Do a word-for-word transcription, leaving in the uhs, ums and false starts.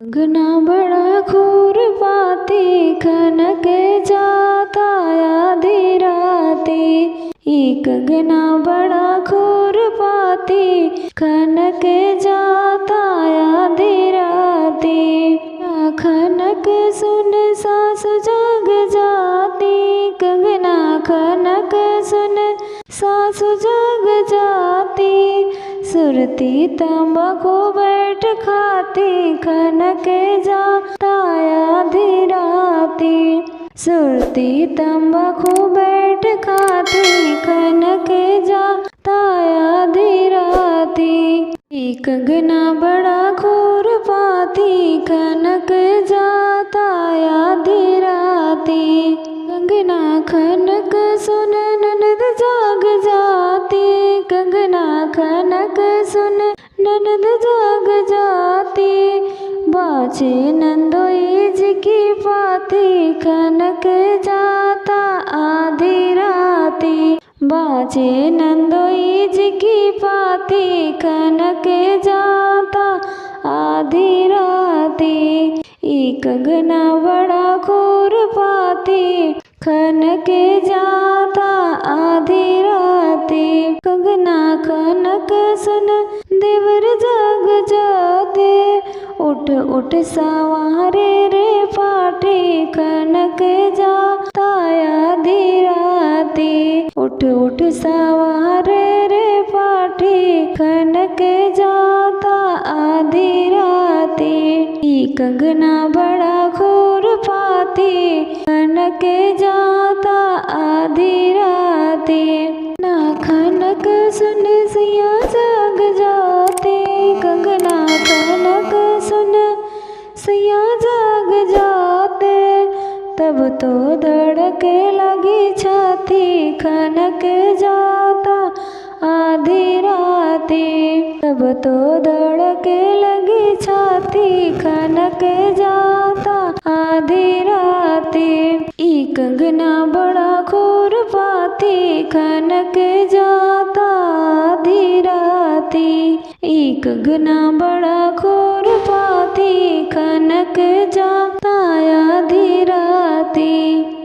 कंगना बड़ा खुरपाती खनक जाता आधी राती। ई कंगना बड़ा खुरपाती खनक जाता आधी राती। ना खनक सुन सासु जाग जाती, कंगना खनक सुन सासु जाग जाती। सुरती तंबाकू बैठ खाती खनक जाता आधी राती। सुरती तंबाकू बैठ खाती खनक जाता आधी राती। ई कंगना बड़ा खुरपाती खनक जाता आधी राती। कंगना खनक सुन ननद जाग जाती, कंगना खनक सुन ननद जाग जाती। बाँचे नंदोई जी की पाती खनक जाता आधी राती। बाँचे नंदोई जी की पाती खनक जाता आधी राती। ई कंगना बड़ा खुरपाती खनक जाता आधी राती। कंगना खनक सुन देवर जाग जाते। उठ उठ सवारे रे पाटी खनक जाता आधी राती। उठ उठ सवारे रे पाटी खनक जाता आधी राती। ई कंगना बड़ा खुरपाती खनक जाता आधी राती। ना खनक सुन सैया जाग जाते, कंगना खनक सुन सैया जाग जाते। तब तो धड़के लगी छाती खनक जाता आधी राती। तब तो धड़के लगी छाती खनक जाता आधी राती। ई कंगना बड़ा खुरपाती खनक जाता आधी राती। ई कंगना बड़ा खुरपाती खनक जाता आधी राती।